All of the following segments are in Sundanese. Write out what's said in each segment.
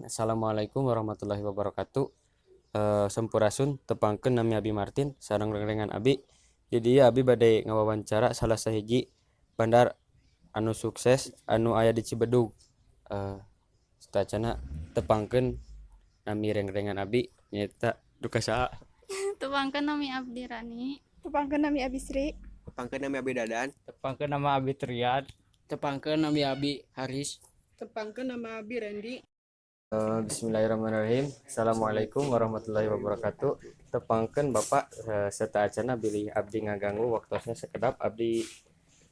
Assalamualaikum warahmatullahi wabarakatuh. Sampurasun, tepangkeun nami Abi Martin sareng rengrengan Abi. Di dieu Abi bade ngawawancara salah sahiji bandar anu sukses anu aya di Cibedug. Sateuacanna tepangkeun nami rengrengan Abi nyaeta duka saha? Tepangkeun nami Abdi Rani. Tepangkeun nami Abi Sri. Tepangkeun nami Abi Dadan. Tepangkeun nama Abi Triad. Tepangkeun nami Abi Haris. Tepangkeun nama Abi Randy. Bismillahirrahmanirrahim. Assalamualaikum warahmatullahi wabarakatuh. Tepangkeun Bapak, sateuacanna bilih abdi ngaganggu waktosna sakedap. Abdi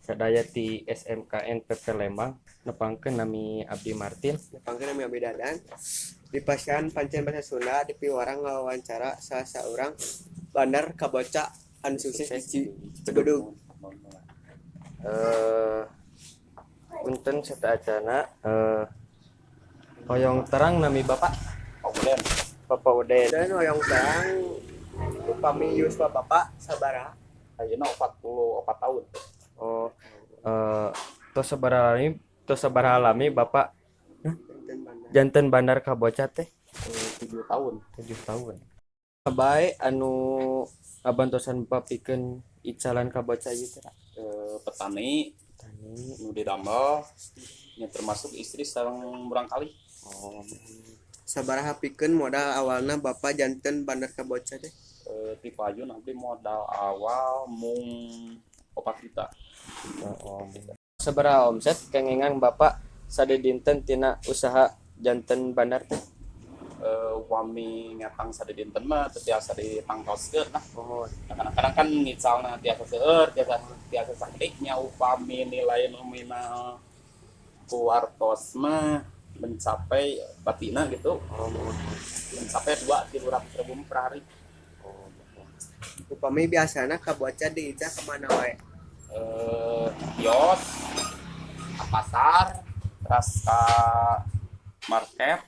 sadaya ti SMKN PP Lembang. Nepangkeun nami Abdi Martin. Tepangkeun nami Abi Dadan. Di pasihan pancen bahasa Sunda dipiwarang ngawawancara salah saurang bandar kaboca anu sukses di Cibedug. Punten sateuacanna, hoyong terang nami Bapak? Pak Uden. Bapak Uden. Dan hoyong terang upami yuswa Bapak sabaraha? Ayeuna 44 tahun. Oh, tos sabaraha lami Bapak Janten bandar? Janten bandar kaboca teh? 7 tahun. 7 tahun. Bae anu ngabantosan Bapak pikeun icalan kaboca ieu teh? Petani. Tani. Nu didamel nya termasuk istri sareng murangkalih. Oh. Sabaraha pikeun modal awalna Bapak janten bandar kaboca teh? Ti payun abdi modal awal mung 4 juta. Oh. Sabaraha omset kengingan Bapak sadidinten tina usaha janten bandar teh? Upami ngetang sadidinten mah teu tiasa ditangtoskeun lah. Oh. Kadang-kadang kan ngicalna tiasa seueur, tiasa tiasa sakedik nya. Upami nilai nominal ku artos mah mencapai batina gitu Oh. mencapai 200-300 ribu per hari. Oh. Upami biasana kaboca diical kemana wae? Kios, ke pasar, terus ke market,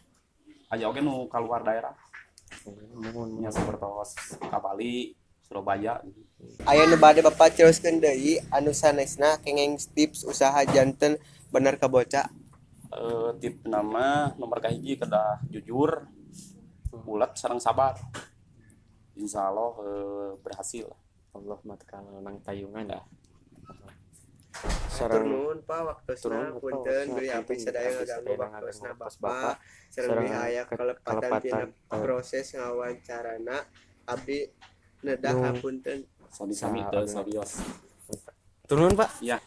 aya oge nu keluar daerah Muhun. Nya sapertos ka Bali, Surabaya gitu. Aya nu bade Bapak teruskeun deui anu sanesna kenging tips usaha janten bandar kaboca? Tip nama nomor kahiji kedah jujur, ulet sareng sabar, insya Allah berhasil. Allah mah nang tayungan Ya. Hatur Sareng nuhun, Pak, waktosna. Turun, Bapak, Punten waktosna. bilih abdi Punten, sadaya abdi ngaganggu sadaya waktosna ngaganggu waktos Bapak Bapak. Sareng Sareng bilih aya kalepatan tina kalepatan. Proses ngawancarana abdi nedah Nu hapunten. Sami-sami, Sa teu abdi serius. Turun, Pak. Ya.